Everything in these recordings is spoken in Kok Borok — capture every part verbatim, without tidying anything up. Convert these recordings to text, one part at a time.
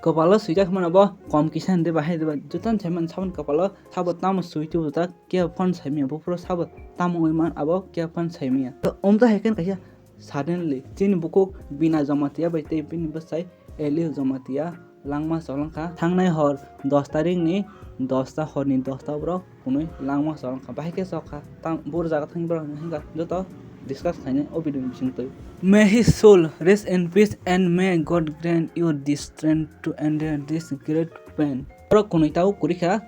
Kopalo swijak mano bo kom kisa hindi bahai diba. Joto saiman sabon kopalo sabo tamo swi tubu ta kebo phone saimaya. Buphuru sabo tamo wi man abo kebo phone saimaya. To omta hai khe kaisa suddenly chini bukuk Bina Jamatia bai tei bini bwsai Elio Jamatia langma cholangkha. Thangnai hor dos tarikh ni dosta horni dosta borok kunui langma cholangkha. Bahai khe chokha. Tang bur jaga thangni borok hwnka joto discuss khainai o video ni bisingtwi. May his soul rest in peace and may God grant you the strength to endure this great pain. Borok kunui tau kurikha.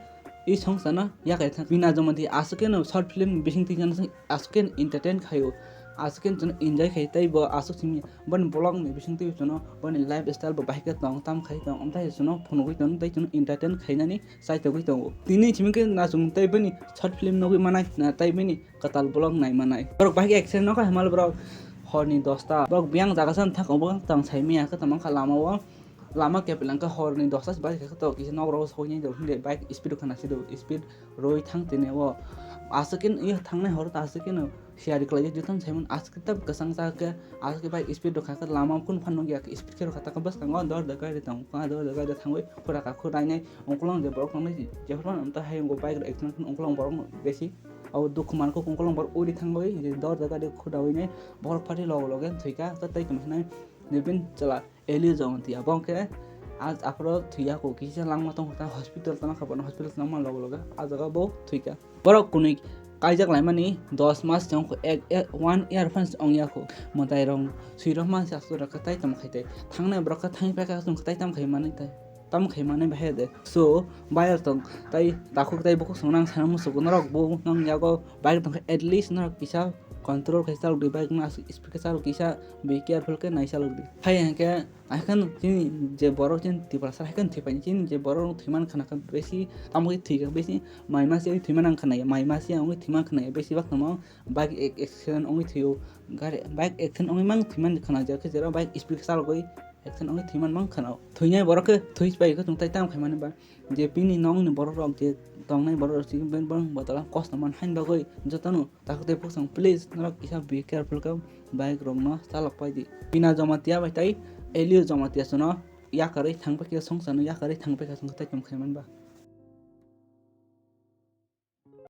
I song sana yakai thang. Bina Jamatia aswk khe no short film bising twi jana aswk khe entertain khaio. Aswk khe chwng enjoy khai tei bo aswk simi boni vlog ni bising twi chwng boni lifestyle bo bahai khe tong tam khai tong omtai chwng phunugwi tong tei chwng entertain khainani chaitogwi tongo. Tini simi khe nachung tei bini short film nugwi manai na tei bini kwtal vlog nai manai. Borok bahai khe accident nokha himal borok horni dosta borok biyang jaga san thang obo tang saimaya khe tamo kha lama o. Lama kepilangkha horni dosta se bike khe to kisa nok rogo soknai do hwnde bike speed khana sido speed roi thang tini o aswk khe thangnai horo ta aswk khe no siyari kwlai joto saimon aswk khe ta kwchang cha khe aswk khe bike speed rok kha lama kun phan nugya speed khe rokha ta bwskango dor da gari tong kha dor da gari thangwi khura ka khura nai ongkolong je borok tongnai jephru ta hai bike rok accident ongkolong borok besi abo dukhu mankha ongkolong borok uri thangwi dor da gari khura wi nai borok phatwi logo loge thwikha tei tongkha nai nibin chwla. Elio Jamatia bo khe a aphuru thwiya kho kisa langma tong kha hospital tang kha bono hospital tangma logo logo a jaga bo thwikha. Borok kunui kaijak laimani dos mas chong kho ek ek one year phan ong ya kho mwtai rong swi rok man sa aswk rok kha tai tamo khai tai thangnai borok kha thang paikha chwng kha tai tamo khai mani tai tamo khai mani bahai de so bayar tong tai takhuk tai bukhuk song nang sana musugo norok bo nang yago bike tong kha at least norok kisa control khai chalok di bike no aswk speed khe chalok kisa be careful khe nai chalok di hai hwnkhe. Akheno chini je borok chini Tiprasa haikhe thwipaini chini je borok rok thwiman khana kha besi tamo khe thwikha besi mai masi wngwi thwiman ang khana ya mai masi wngwi thwiman khana ya besi bak tamo bike accident wngwi thwio gari bike accident wngwi mang thwiman khana je khe jera bike speed chalogwi accident wngwi thwiman mang khana thwinai borok khe thwi pai khe chwng tai tam khaimani ba je bini nokni borok rok je tongnai borok rok chini borok botala kosto man hain bagwi jotono takhuk tei bukhuk song please norok kisa be careful khe bike rok no chalok pai di. Bina Jamatia bai tai Elio Jamatia sono yakarwi thang paikha songsa no yakarwi thang paikha songsa tei tong khaiman ba.